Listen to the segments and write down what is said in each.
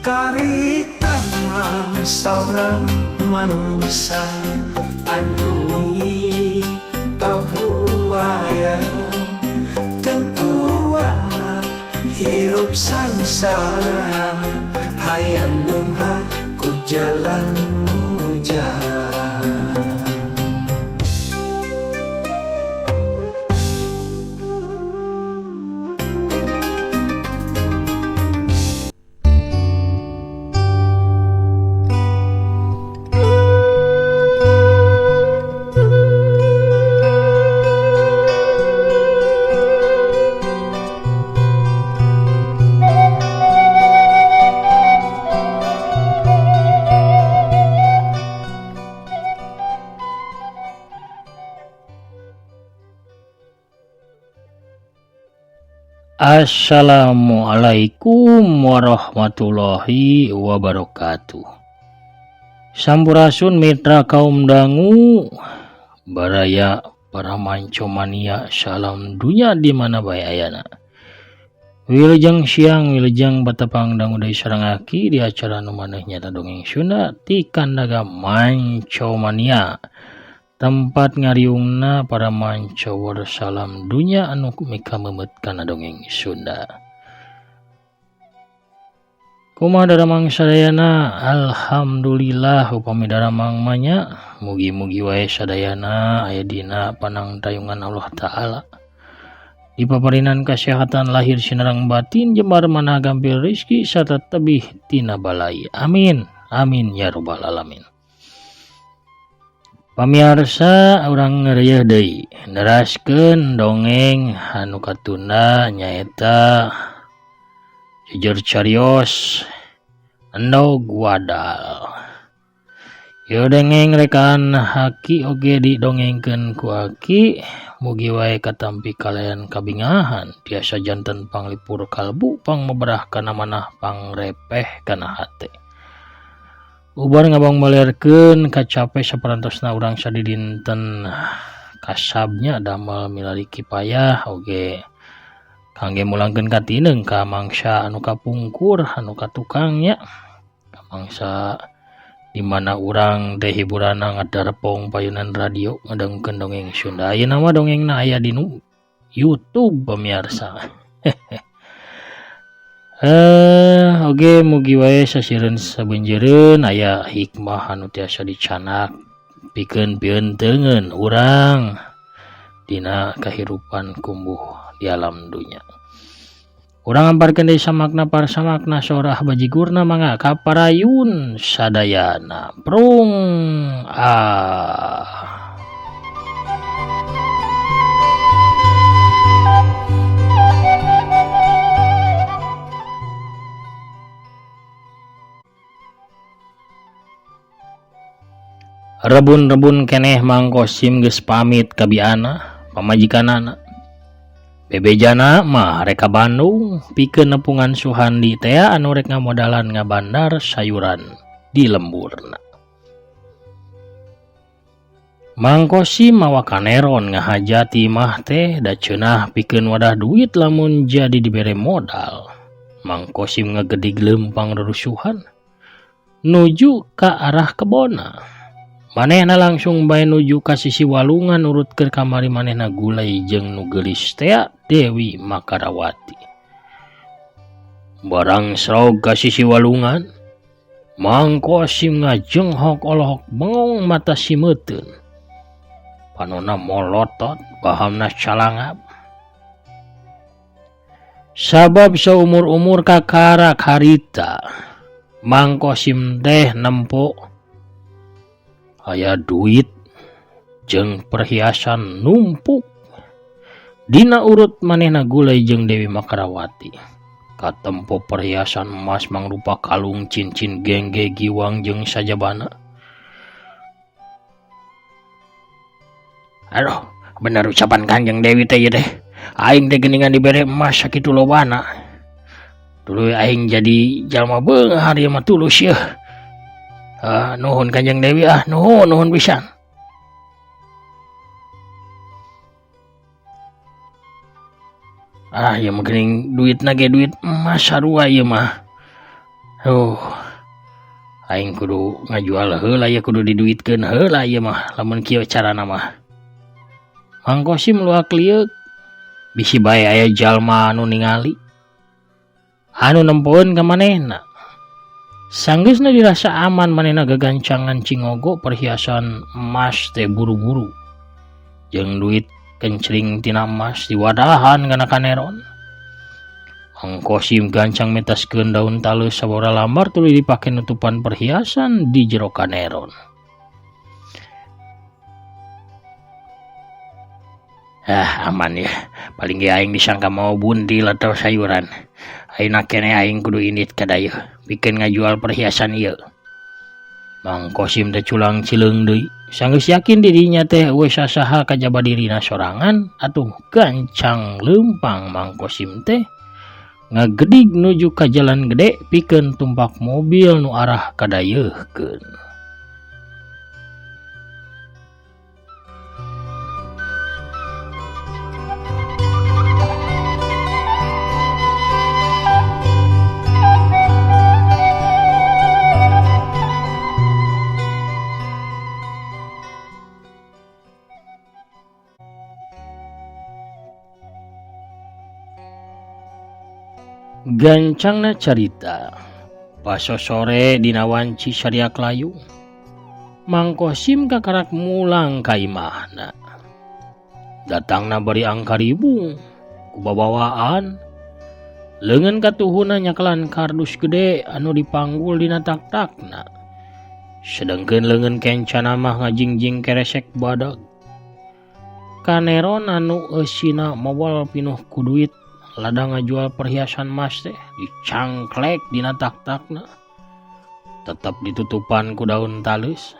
Carita saurang manusia anu kabuaya tentuan hirup sangsara hayang beunghar ku jalan mujaha. Assalamualaikum warahmatullahi wabarakatuh. Sampurasun mitra kaum dangu baraya para mancomania salam dunya di mana bae ayana. Wilujeng siang wilujeng batepang dangu deui sareng aki di acara nu maneh nyata dongeng Sunda ti Kandaga Mancomania. Tempat ngariungna para mancower salam dunya anu mikamemeut kana dongeng Sunda. Kumaha daramang sadayana? Alhamdulillah upami daramang mah nya mugi-mugi wae sadayana aya dina panangtayungan Allah Ta'ala. Dipaparinan kasehatan lahir sinareng batin jembar manah gampil rizki sarta tebih tina balai. Amin amin ya robbal alamin. Pamiarsa urang ngareuyeung deui neraskeun dongeng anu katunda nyaeta jujur carios Endog Wadal. Ieu dongeng rekaan haki oge didongengkeun ku aki mugi wae katampi kalayan kabingahan tiasa janten panglipur kalbu pangmeberah kana manah pangrepeh kana hate. Ubar ngabangbalerkeun kacape saparantosna urang sadidinten kasabnya damel milari kipayah oge kangge mulangkeun katineung ka mangsa anu kapungkur anu katukangnya ka mangsa di mana urang teh hiburanna ngadarepong payunan radio ngadengkeun dongeng Sunda. Ayeuna mah dongengna aya di YouTube pemirsa. Oge mugi wae sasireun sabenjeureun aya hikmah anu tiasa dicanak pikeun pieunteuneun urang dina kahirupan kumbuh di alam dunya. Urang amparkeun deui samakna parsamakna sorah bajigurna mangga kaparayun sadayana. Prung ah. Rebun-rebun keneh Mang Kosim geus pamit ka biana pamajikanana. Bebejana mah rek ka Bandung pikeun nepungan Suhandi tea anu rek ngamodalan ngabandar sayuran di lemburna. Mang Kosim mawa kaneron ngahaja ti imah teh da ceunah pikeun wadah duit lamun jadi dibere modal. Mang Kosim ngagedig leumpang rerusuhan nuju ka arah kebona. Manehna langsung bae nuju ka sisi walungan nurutkeun kamari manehna gulai jeung nu geulis tea Dewi Makarawati. Barang srog ka sisi walungan, Mang Kosim ngajenghok olohok bengong mata simeuteun. Panona molotot, bahamna calangap. Sabab saumur-umur kakarak harita, Mang Kosim teh nempo aya duit jeung perhiasan numpuk. Dina urut manehna gulai jeung Dewi Makarawati. Katempo perhiasan emas mangrupa kalung cincin gengge giwang jeung sajabana. Aduh, bener ucapan Kanjeng Dewi teh ieu teh. Aing teh geuningan dibere emas sakitu lobana. Tuluy aing jadi jalma beunghar ieu mah tulus yeuh. Nuhun Kanjeng Dewi ah, nuhun nuhun pisan. Ah, ieu mah geuning duitna ge duit emas sarua ieu mah. Oh, aing kudu ngajual heula ieu kudu diduitkeun heula ieu mah lamun kieu carana mah. Mang Kosim luak lieuk bisi bae aya jalma anu ningali anu nempoeun ka manehna. Sanggeusna dirasa aman manehna gagancangan cingogo perhiasan emas teh buru-buru. Jeung duit kencring tina emas diwadahan kana kaneron. Mang Kosim gancang metaskeun daun talus sababaraha lambar tuluy dipake nutupan perhiasan di jero kaneron. Ah, aman ya. Paling ge aing disangka mau buntil atau sayuran. Ayeuna keneh aing kudu indit ka dayeuh pikeun ngajual perhiasan ieu. Mang Kosim teh culang cileung deui. Sanggeus yakin dirinya teh eueuh sasaha kajaba dirina sorangan atuh gancang leumpang Mang Kosim teh ngagedig nuju ka jalan gede pikeun tumpak mobil nu arah ka dayeuhkeun. Gancangna carita paso sore dina wanci sariak layung Mang Kosim kakarak mulang ka imahna. Datangna bari angkaribung ku babawaan leungeun katuhuna nyakelan kardus gede anu dipanggul dina tak-takna. Sedengkeun leungeun kencana mah ngajingjing keresek badag. Kaneron anu eusina mowol pinuh ku duit ladang ngajual perhiasan emas teh dicangklek dina tak-takna. Tetep ditutupan ku daun talus.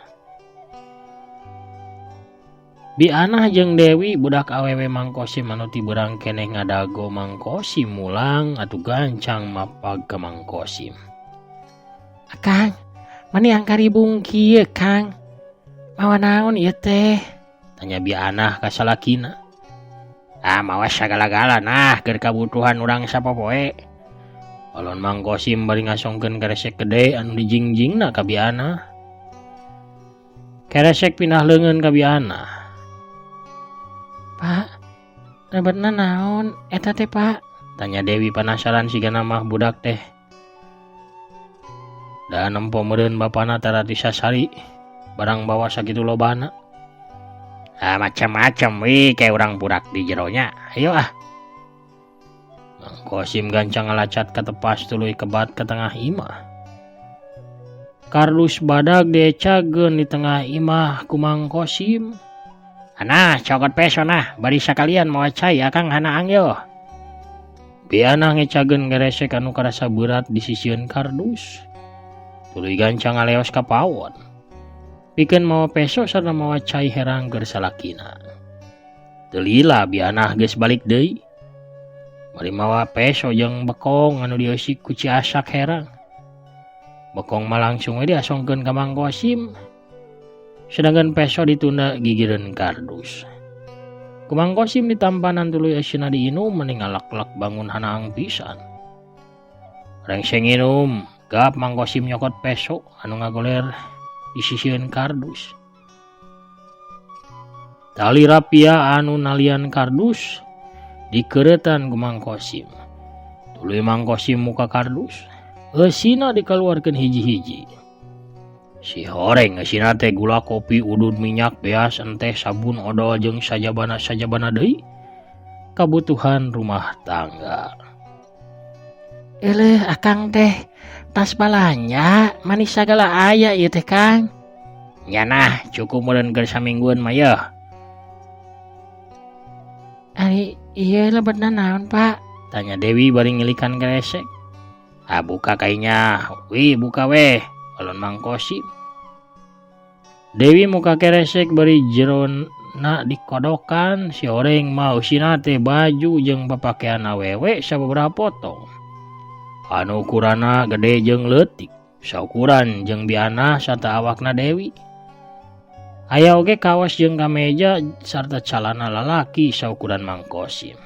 Bianah jeung Dewi budak awewe Mang Kosim anu ti beurang keneh ngadago Mang Kosim mulang atuh gancang mapag ka Mang Kosim. Akang, mani angkaribung kieu Kang? Mawa naon ieu teh? Tanya Bianah ka salakina. Ah, mawa sagala-gala nah keur kabutuhan urang sapopoe. Balon Mang Kosim bari ngasongkeun keresek gede anu dijingjingna ka Bianah. Keresek pindah leungeun ka Bianah. Pak, lebetna naon eta teh Pak? Tanya Dewi penasaran sigana mah budak teh. Da nempo meureun bapana tara disasari barang bawa sakitu lobana. Ah, macam-macam wih kayak urang budak di jeronya. Ayo ah. Mang Kosim gancang ngalacat ka tepas tuluy kebat ke tengah imah. Kardus badag diecageun di tengah imah ku Mang Kosim. Anah cokot peso nah bari sakalian mawa cai akang hanaang yo. Bianah ngecageun geresek anu karasa berat di sisieun kardus. Tuluy gancang ngaleos ka pawon. Pikeun mawa peso sarta mawa cai herang keur salakina. Teu lila Bianah geus balik deui. Bari mawa peso jeung bekong anu dieusi ku ciasak herang. Bekong mah langsung we diasongkeun ka Mang Kosim. Sedangkan peso ditunda gigireun kardus. Ku Mang Kosim ditampanan tuluy eusina diinum meni ngalak-lak bangun hanaang pisan. Rengseng nginum, gap Mang Kosim nyokot peso anu ngagoler di sisieun kardus. Tali rapia anu nalian kardus dikeretan ku Mang Kosim. Tuluy Mang Kosim muka kardus, eusina dikaluarkeun hiji-hiji. Si horeng eusina teh gula kopi, udud minyak, beas, enteh, sabun, odol jeung sajabana-sajabana deui kabutuhan rumah tangga. Eleuh akang teh tas balanja manis sagala aya ieu teh Kang. Nya nah cukup meureun keur saminggueun mah yeuh. Ari ieu lebetna naon Pak? Tanya Dewi bari ngilikan keresek. Ah buka kainya, wih buka weh, balon Mang Kosim. Dewi muka keresek bari jerona dikodokan, si oreng mah eusina teh baju jeung papakean awewe sababaraha potong. Anu ukuranna gede jeung leutik, saukuran jeung Bianah sarta awakna Dewi. Aya oge kaos jeung kameja sarta calana lalaki saukuran Mang Kosim.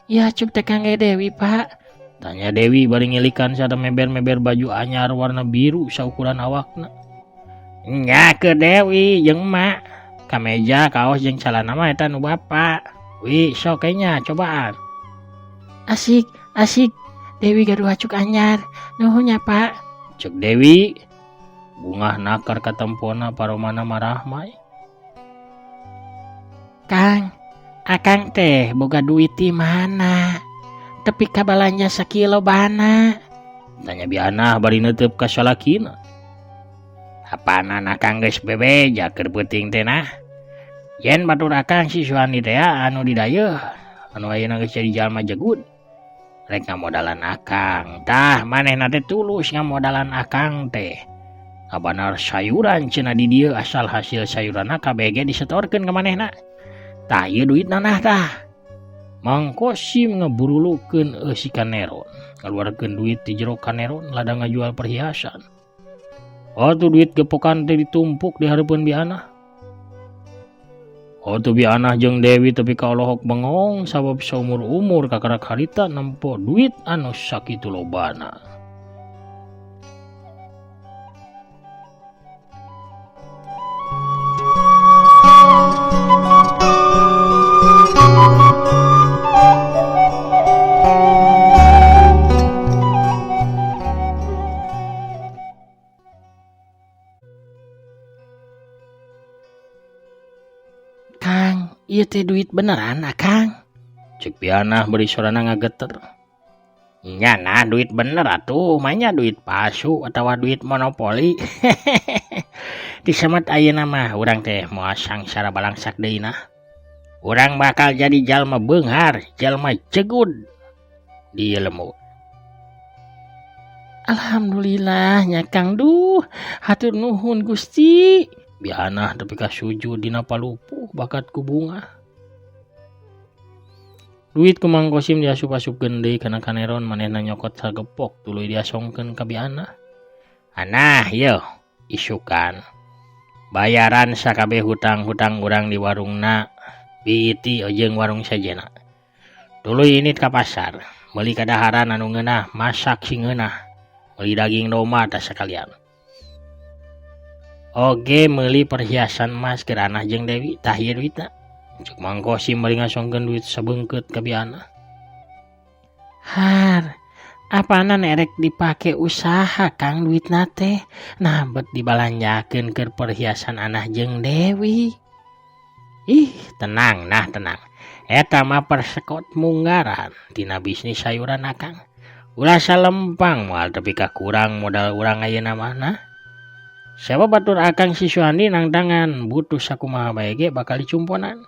Ya cuk teh kangge Dewi Pak, Tanya Dewi bari ngilikan sarta meber-meber baju anyar warna biru saukuran awakna. Nya ke Dewi jeung emak. Kameja kaos jeung calana mah eta nu bapa. Wi sok nya cobaan. Asik, asik. Dewi gaduh acuk anyar. Nuhun nya, Pak. Cek Dewi. Bungah nakar katempona paromana marahmai. Kang, akang teh boga duit di mana? Tepi ka balanja sakilo bana. Tanya Bianah bari neuteub ka salakina. Apanan akang geus bebeja keur peuting teh nah. Yen batur akang si Suhandi teh anu didayeuh anu ayeuna geus jadi jalma jegud. Rek ngamodalan akang. Tah manehna teh tulus ngamodalan akang teh. Abanar sayuran cenah di dieu asal hasil sayuranna kabeh ge disetorkeun ka manehna. Tah ieu duitna nah tah. Mang Kosim ngaburulukeun eusi kaneron, ngaluarkeun duit ti jero kaneron lada ngajual perhiasan. Atuh duit gepokan teh ditumpuk di hareupeun Bianah. Atuh Bianah jeung Dewi tepi ka olohok bengong sabab saumur-umur kakarak harita nempo duit anu sakitu lobana. Kang, ieu teh duit beneran akang? Cek Bianah beri sorana ngageter. Nya nah duit bener atuh, manya duit palsu atawa duit monopoli. Disemet ayeuna mah urang teh moal sangsara balangsak deui nah. Urang bakal jadi jalma beunghar, jalma jegud di lembur. Alhamdulillah nya Kang, duh, hatur nuhun Gusti. Bianah tepi ka sujud dina palupuh bakat ku bunga. Duit ku Mang Kosim diasup-asupkeun deui kana kaneron manehna nyokot sagepok tuluy diasongkeun ka Bianah. Anah yeuh isukan. Bayaran sakabeh hutang-hutang urang di warungna BIT jeung warung sejena. Tuluy init ka pasar, meuli kadaharan anu ngeunah, masak sing ngeunah, meuli daging domba tah sakalian. Oge meuli perhiasan emas keur Anah jeung Dewi, tah ieu duitna. Cek Mang Kosim bari ngasongkeun duit sabeungkeut ka Bianah. Har, apanan erek dipake usaha Kang duitna teh? Nah bet dibalanjakeun keur perhiasan Anah jeung Dewi. Ih, tenang nah tenang. Eta mah persekot munggaran tina bisnis sayuran akang. Ulah salempang moal tepi ka kurang modal urang ayeuna mah nah. Siapa batur akang si Suhandi nang tangan butuh sakumaha bae ge bakal dicumponan.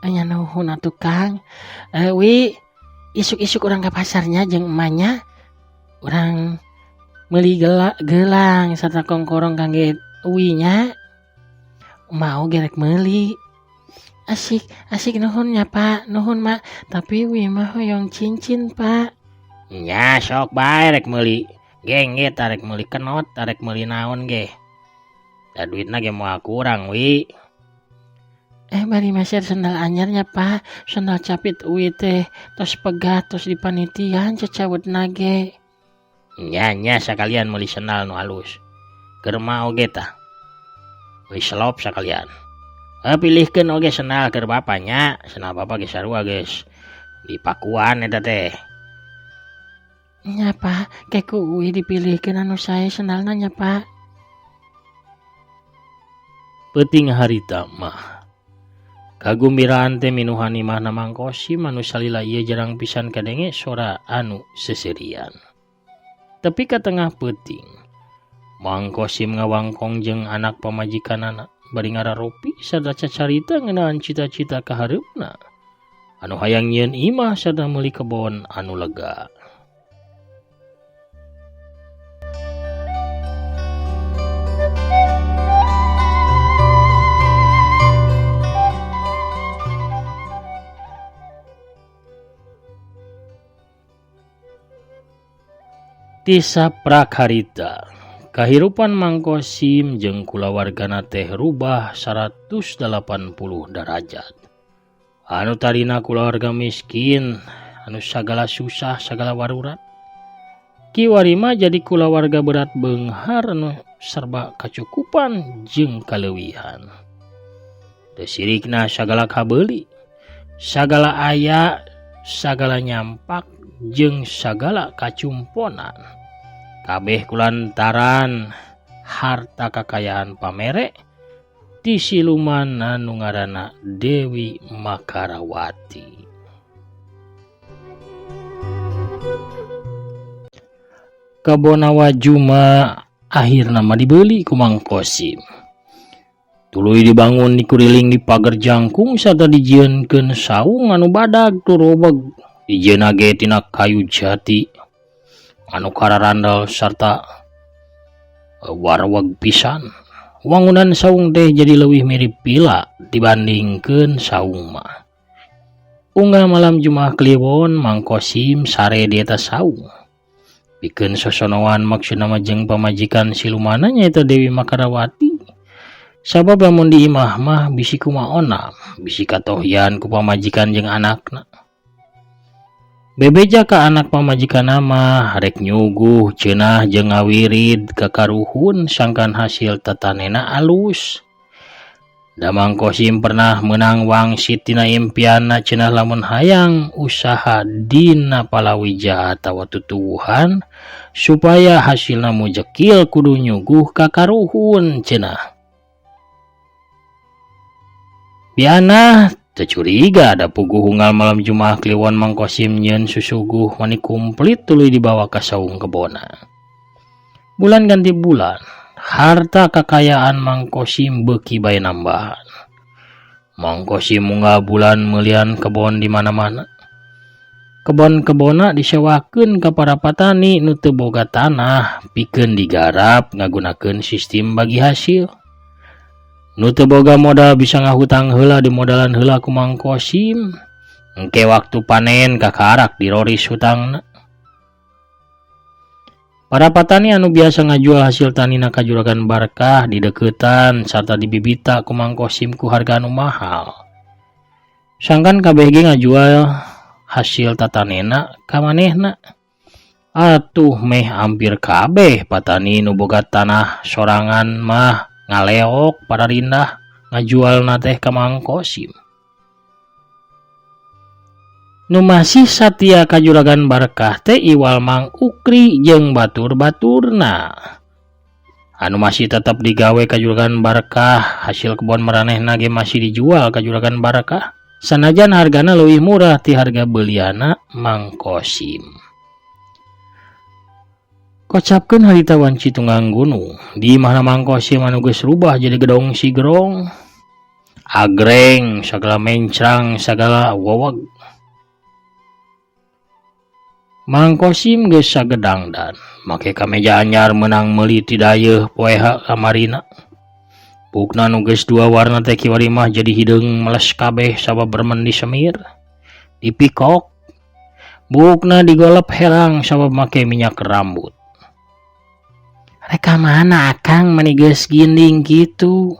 Anya nuhun atuh Kang. Wi, isuk-isuk urang ka pasarnya jeung emanya. Urang meuli gelang sarta kongkorong kangge Uwi nya. Mau gerek meuli. Asik, asik nuhun nya Pak, nuhun Mak. Tapi Uwi mah hoyong cincin Pak. Nya sok bae rek meuli. Geng ge tarek meuli kenot, tarek meuli naon ge. Da duitna ge moal kurang Wi. Bari meser sendal anyarnya Pak, sendal capit Uwi teh tos pegat tos dipanitian cecawutna ge. Nya nya sakalian meuli sendal nu alus. Keur mah oge tah. Meuli selop sakalian. Pilihkeun oge sendal keur bapanya, sendal bapa ge sarua geus dipakuan eta teh. Nya Pak, ke ku Uwi dipilihkeun anu sae sendalna nya Pak. Peuting harita mah. Kagumbiraan teh minuhan imahna Mang Kosim anu salila ieu jarang pisan kadenge sora anu seserian. Tepi ka tengah peuting, Mang Kosim ngawangkong jeung anak pamajikanana bari ngararopi sarta cacarita ngeunaan cita-cita kahareupna anu hayang nyieun imah sarta meuli kebon anu lega. Tisa prakarita kahirupan Mang Kosim jeung kulawargana teh rubah 180 derajat. Anu tadina kulawarga miskin anu sagala susah sagala warurat. Kiwari mah jadi kulawarga berat beunghar anu serba kacukupan jeung kaleuwihan. Teu sirikna sagala kabeuli, sagala aya, sagala nyampak jeung sagala kacumponan. Kabeh kulantaran harta kakayaan pamere ti siluman anu ngaranna Dewi Makarawati. Kebon Wajuma akhirna mah dibeli ku Mang Kosim. Tuluy dibangun dikuriling di pagar jangkung sarta dijieunkeun saung anu badag turobeg. Dijieunna ge tina kayu jati anu kararandal sarta warweg pisan. Wangunan saung teh jadi leuwih mirip pila dibandingkeun saung mah. Unggal malam Jumaah Kliwon Mang Kosim sare di eta saung. Pikeun sosonoan maksudna mah jeung pamajikan silumana nyaeta Dewi Makarawati. Sabab lamun di imah mah bisi kumaona, bisi katohyan ku pamajikan jeung anakna. Bebeja ka anak pamajikanna mah rek nyuguh ceunah jeung ngawirid ka karuhun sangkan hasil tatanena alus. Da Mang Kosim pernah meunang wangsit tina impianna cenah lamun hayang usaha dina palawija atawa tutuwuhan supaya hasilna mujekil kudu nyuguh ka karuhun cenah. Bianah teu curiga da puguh unggal malam Jumaah Kliwon Mang Kosim nyieun susuguh mani kumplit tuluy dibawa ka saung kebona. Bulan ganti bulan, harta kakayaan Mang Kosim beuki bae nambahan. Mang Kosim unggal bulan meulian kebon di mana-mana. Kebon-kebonna disewakeun ka para patani nu teu boga tanah pikeun digarap ngagunakeun sistem bagi hasil. Nu teu boga modal bisa ngahutang heula dimodalan heula ku Mang Kosim. Engke waktu panen kakarak diroris hutangna. Para patani anu biasa ngajual hasil tanina ka Juragan Barkah dideuketan sarta dibibita ku Mang Kosim ku harga anu mahal. Sangkan kabeh ge ngajual hasil tatanena ka manehna. Atuh meh hampir kabeh patani nu boga tanah sorangan mah ngaleok pararindah ngajualna teh ka Mang Kosim. Nu masih satia ka Juragan Barkah teh iwal Mang Ukri jeung batur-baturna. Anu masih tetep digawe ka Juragan Barkah, hasil kebon maranehna ge masih dijual ka Juragan Barkah. Sanajan hargana leuwih murah ti harga beuliana Mang Kosim. Kocapkeun harita wanci tunggang gunung, di imahna Mang Kosim anu geus rubah jadi gedong sigerong. Agreng sagala mencrang sagala woweg. Mang Kosim geus sagedangdan, make kameja anyar meunang meuli ti dayeuh poeha kamarina. Buukna nu geus dua warna teh kiwari mah jadi hideung meles kabeh sabab bermen disemir, dipikok. Buukna digolep herang sabab make minyak rambut. Rek ka mana akang mani geus ginding kitu?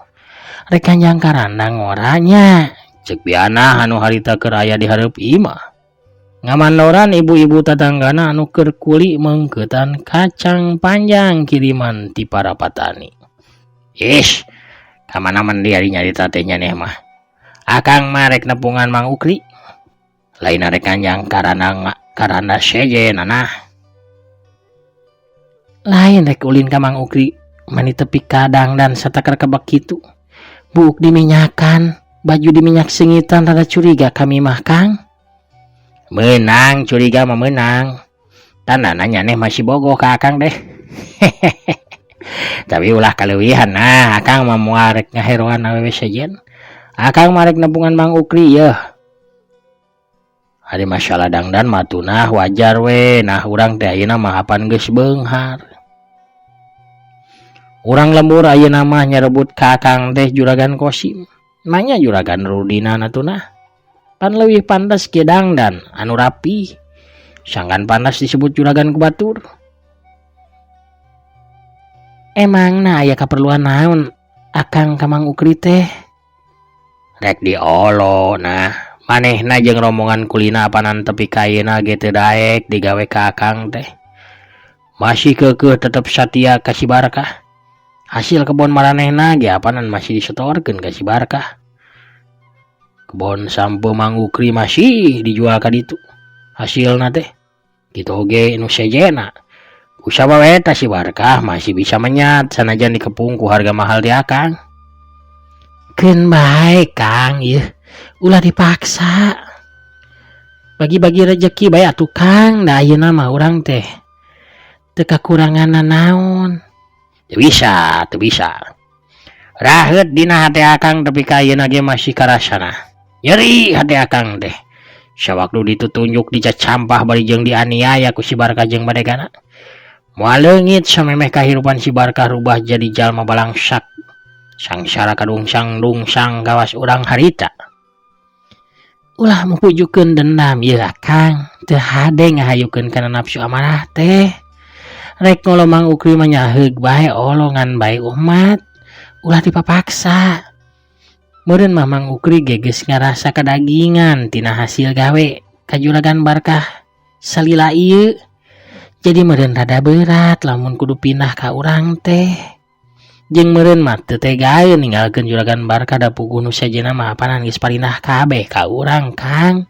Rek kanjang karandang ngoranya. Ceuk bianah anu harita keur aya di hareup imah. Ngamandoran ibu-ibu tatanggana anu keur kuli meungkeutan kacang panjang kiriman ti para patani. Ish, ka mana mandi ari nyarita teh nyaneh mah. Akang mah rek nepungan Mang Ukri. Lain rek kanjang karana sejen nah. Lain rek ulin ka Mang Ukri mani tepi kadang dan satakar kebak kitu. Buuk diminyakan, baju diminyak sengitan rada curiga kami mah Kang. Menang curiga mah menang. Tandana nyaneh masih bogoh ka akang deh. Tapi ulah kaleuwihan nah akang mah moal rek ngaheroan awewe sejen. Akang mah rek nepungan Mang Ukri yeuh. Ari masalah dangdan mah tunah wajar we. Nah urang teh ayeuna mah apan geus beunghar. Urang lembur ayeuna mah nyarebut ka akang teh Juragan Kosim. Manya Juragan Rudina natunah. Pan leuwih pantes ke dangdan anu rapi. Sangkan panas disebut juragan ku batur. Emangna aya kaperluan naon akang ka Mang Ukri teh? Rek diolo nah Manehna jeung rombongan kulina apanan tepi ka ayeuna ge teu daek digawe ka akang teh. Masih keukeuh tetep satia ka si Barkah. Hasil kebon maranehna ge apanan masih disetorkeun ka si Barkah. Kebon sampeu Mang Ukri masih dijual ka ditu. Hasilna teh kitu oge nu sejena. Kusabab eta si Barkah masih bisa menyat sanajan dikepung ku harga mahal di akang. Keun bae Kang ieu ulah dipaksa. Bagi-bagi rejeki bae atuh Kang, da ayeuna mah urang teh teu kakurangan nanaon. Teu bisa, teu bisa. Raheut dina hate akang tepi ka ayeuna ge masih karasana. Nyeri hate akang teh. Sawaktu ditutunjuk dicacampah bari jeung dianiaya ku si Barkah jeung badegana. Moal leungit samemeh kahirupan si Barkah rubah jadi jalma balangsak. Sangsara kadungsang-dungsang kawas urang harita. Ulah mupujukeun dendam ieu akang, teu hade ngahayukeun kana nafsu amarah teh. Rek ngolo Mang Ukri mah nyaheug bae olongan bae umat, ulah dipapaksa. Meureun mah Mang Ukri ge geus ngarasa kadagingan tina hasil gawe ka Juragan Barkah salila ieu. Jadi meureun rada berat lamun kudu pindah ka urang teh. Jeung meureun mah teu tegaeun ninggalkeun Juragan Barkah da puguh nu sejenna mah apanan geus parinah kabeh ka urang Kang.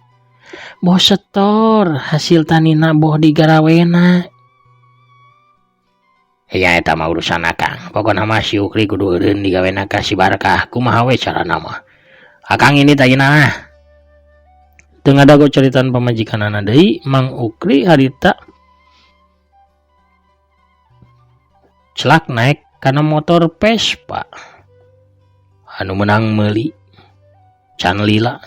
Boh setor hasil tanina boh digarawena. Ya eta mah urusan akang. Pokona mah si Ukri kudu eureun digawena ka si Barkah. Kumaha we carana mah. Akang ini tayina. Teu ngadago caritaan pamajikanana deui, Mang Ukri harita celak naik kana motor Vespa anu menang meuli can lila.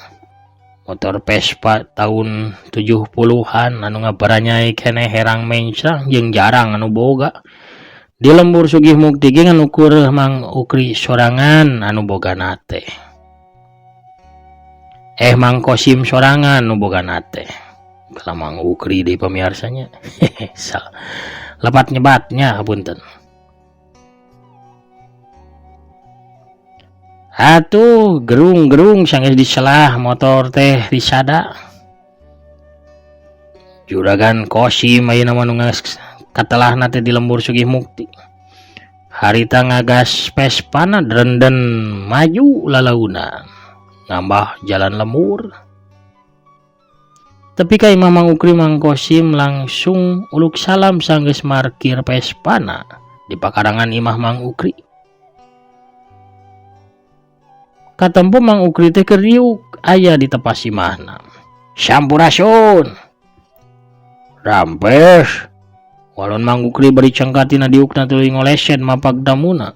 Motor Vespa tahun 70-an anu ngabaranyai keneh herang mencrang jeung jarang anu boga. Di lembur Sugih Mukti ge ngan ukur Mang Ukri sorangan anu bogana teh. Mang Kosim sorangan nu bogana teh. Kalau Mang Ukri di pamiarsanya. Lepat nyebatnya punten. Atuh gerung-gerung sanggeus diselah motor teh disada. Juragan Kosim ayeuna mah nu katelahna teh di lembur Sugih Mukti. Harita ngagas Vespana drenden maju lalaunan nambah jalan lembur. Tepi ka imah Mang Ukri Mang Kosim langsung uluk salam sanggeus markir Vespana di pakarangan imah Mang Ukri. Katempo Mang Ukri teh keur riuk aya di tepas imahna. Sampurasun. Rampes. Walon Mang Ukri bari cengkatina diukna tuluy ngoleset mapak damuna.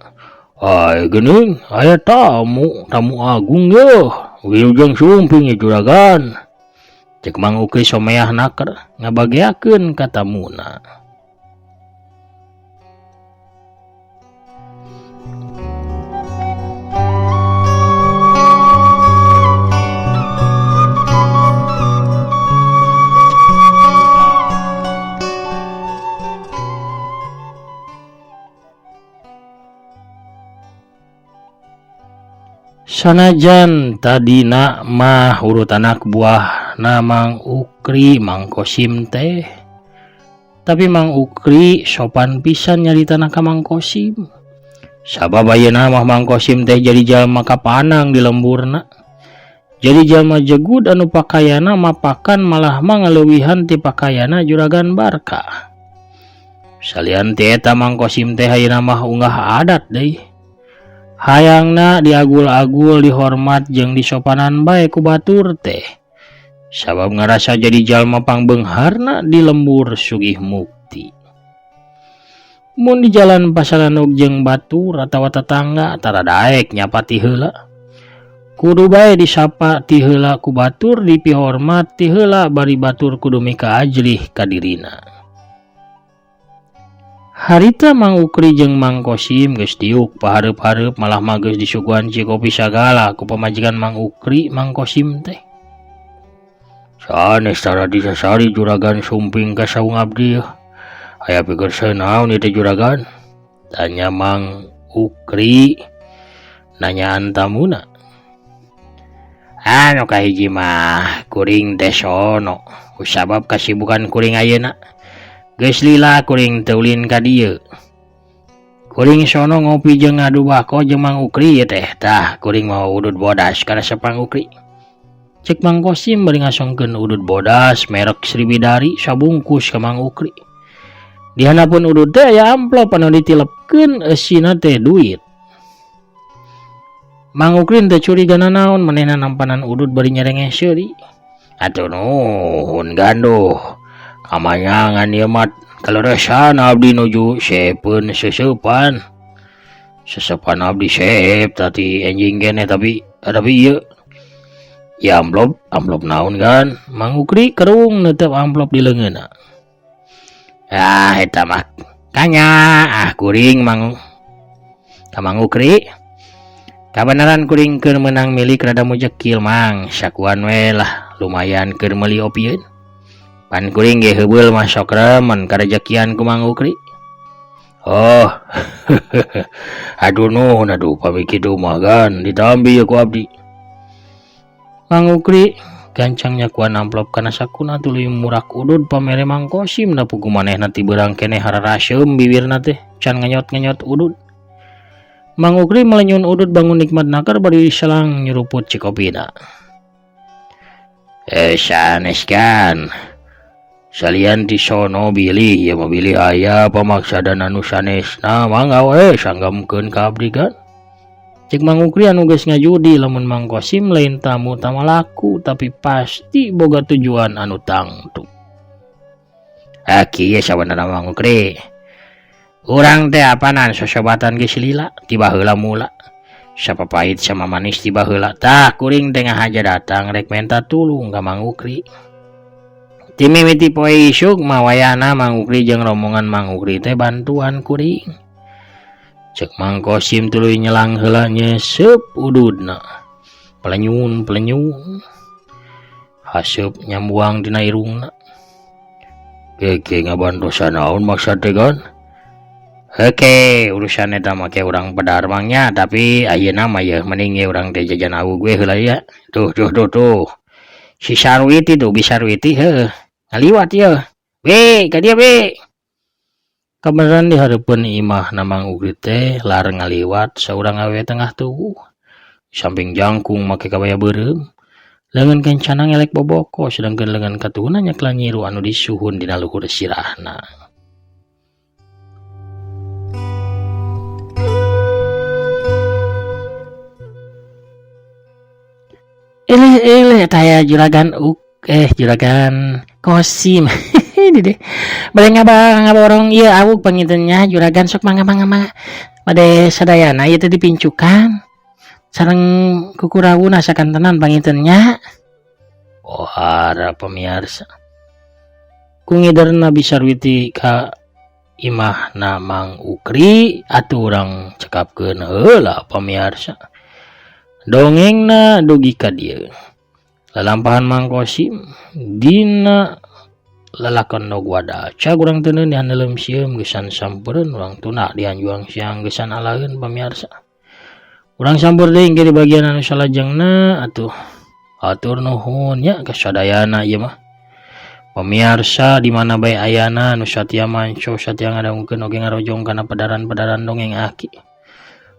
Ai geuning aya tamu, tamu agung yeuh. Wilujeng sumping ye juragan. Cek Mang Ukri someah naker ngabageakeun ka tamuna. Sanajan tadina mah urut anak buah na Mang Ukri Mang Kosim teh. Tapi Mang Ukri sopan pisan nyaritana ka Mang Kosim. Sabab ayeuna mah Mang Kosim teh jadi jalma kapanang di lemburna. Jadi jalma jegud anu pakayana mapakan malah mah ngaleuwihan ti pakayana Juragan Barkah. Salian ti eta Mang Kosim teh ayeuna mah unggah adat deui. Hayangna diagul-agul dihormat jeung disopanan bae ku batur teh. Sabab ngarasa jadi jalma pangbeungharna di lembur Sugih Mukti. Mun di jalan pasalanuk jeung batur atawa tetangga tara daek nyapa ti heula. Kudu bae disapa ti heula ku batur dipihormat ti heula bari batur kudu mika ajlih ka dirina. Harita Mang Ukri jeung Mang Kosim geus diuk pahareup-hareup malah mah geus disuguhan cikopi sagala ku pamajikan Mang Ukri Mang Kosim teh. Sanes tara disasari juragan sumping ka saung abdi yeuh. Aya pikir naon ieu teh juragan? Tanya Mang Ukri nanyaan tamuna. Anu kahiji mah kuring teh sono kusabab kasibukan kuring ayeuna. Geus lila kuring teu ulin ka dieu. Kuring sono ngopi jeung ngadu bako jeung Mang Ukri ieu teh. Tah kuring mawa udud bodas kana sapang Ukri. Cek Mang Kosim bari ngasongkeun udud bodas merek Sriwidari sabungkus ka Mang Ukri. Di handapeun udud teh aya amplop anu ditilepkeun eusina teh duit. Mang Ukri teh curiga nanaon manehna nampanan udud bari nyerengeh seuri. Atuh nuhun ganduh. Kamanyangan ieu mah kaleresan abdi nuju sepeun seseupan. Sesepan abdi sep tadi enjing keneh tapi ieu. Ya amplop, amplop naon kan? Mang Ukri kerung neuteup amplop di leungeunna. Ah eta mah kanya ah kuring Mang ka Mang Ukri. Kabeneran kuring keur meunang milik rada mujekil Mang, sakuan we lah lumayan keur meuli opieun. Pan kuring ge heubeul mah sok remen karejekian ku Mang Ukri. Oh. Aduh nuhun aduh pami kitu mah gan ditambi ye ku abdi. Mang Ukri gancang nyakuan amplop kana sakuna tuluy murak udud pamere Mang Kosim da pugu manehna ti beurang keneh hararaseum bibirna teh can ngenyot-ngenyot udud. Mang Ukri melenyun udud bangun nikmat nakar bari selang nyeruput cikopina. Sanes kan. Salian ti sono bilih ieu mah bilih aya pamaksadan anu sanesna mangga we sanggamkeun ka abdi kan. Cek Mang Ukri anu geus ngajudi lamun Mang Kosim lain tamu tamalaku tapi pasti boga tujuan anu tangtu. Ah kieu sabenerna Mang Ukri. Urang teh apanan sosobatan geus lila ti baheula mula. Sapapahit sama manis ti baheula. Tah kuring teh ngahaja datang rek menta tulung ka Mang Ukri. Ti mimiti poe isuk mah wayahna Mang Ukri jeung rombongan Mang Ukri teh bantuan kuring. Cek Mang Kosim tuluy nyelang heula nyeseup ududna. Pelenyun-pelenyun. Haseup nyambuang dina irungna. Keke ngabantosan naon maksad teh kan? Oke, urusan eta mah ke urang pedar mangnya, tapi ayeuna mah yeuh mending ye urang teh jajan awug we heula ya. Tuh tuh tuh tuh. Si Sarwiti tuh, bisa Sarwiti heuh. Ngaliwat yeuh. We, ka dieu we. Kabeneran di hareupeun imah na Mang Ukri teh lar ngaliwat saurang awewe tengah tubuh. Samping jangkung make kabaya beureum. Leungeun kencana ngelek boboko sedangkeun leungeun katuhuna nyekla nyiru anu disuhun dina luhur sirahna. Eleh eleh taya juragan juragan Kosim. Dede. Bade ngaborong ieu awug pangintennya juragan sok mangga mangga mangga. Bade sadayana ieu teh dipincukan. Sareng kukurawuna sakantenan pangintennya. Oh hara pamiarsa. Ku ngiderna Bisarwiti ka imahna Mang Ukri atuh urang cekapkeun heula pamiarsa. Dongengna dugi ka dieu. Lalampahan Mang Kosim dina lalakon nog wadaca urang teu neun dihandeleum sieum geusan sampereun urang tuna dianjuang siang geusan alaeun pamiarsa. Urang sampeur deui engke di bagian anu salajengna atuh hatur nuhun nya ka sadayana ieu mah. Pamiarsa di mana bae ayana nu satia manco satia ngadangukeun oge ngarojong kana pedaran-pedaran dongeng aki.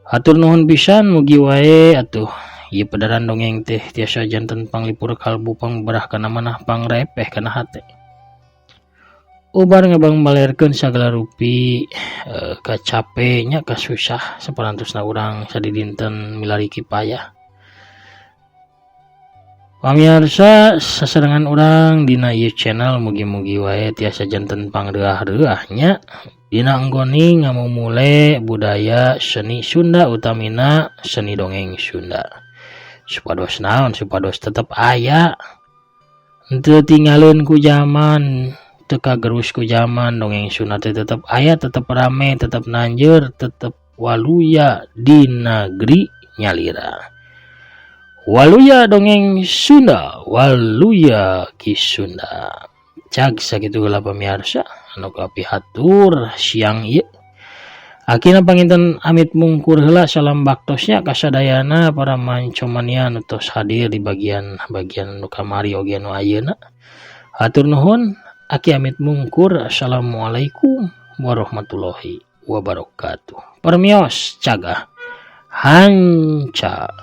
Hatur nuhun pisan mugi wae atuh ieu pedaran dongeng teh tiasa janten panglipur kalbu pangberah kana manah pangrepeh kana hate. Ubar ngabang balerkeun sagala rupi kacape nya kasusah saparantosna urang sadidinten milari kipayah. Pamiarsa sasarengan urang dina ieu channel mugi-mugi wae tiasa janten pangreuah-reuah nya dina anggoni ngamumule budaya seni Sunda utamina seni dongeng Sunda. Supados naon supados tetep aya henteu tinggalin ku zaman teu kagerus ku zaman dongeng Sunda teh tetep aya tetep rame tetep nanjeur tetep waluya di negeri nyalira. Waluya dongeng Sunda, waluya Ki Sunda. Cag sakitu heula pamiarsa anu kapihatur siang ieu. Akhirna panginten amit mungkur heula, salam baktosnya kasadayana para mancomania nu tos hadir di bagian-bagian nu kamari oge nu ayeuna. Hatur nuhun, aki amit mungkur. Assalamualaikum warahmatullahi wabarakatuh. Permios, cagah hanca.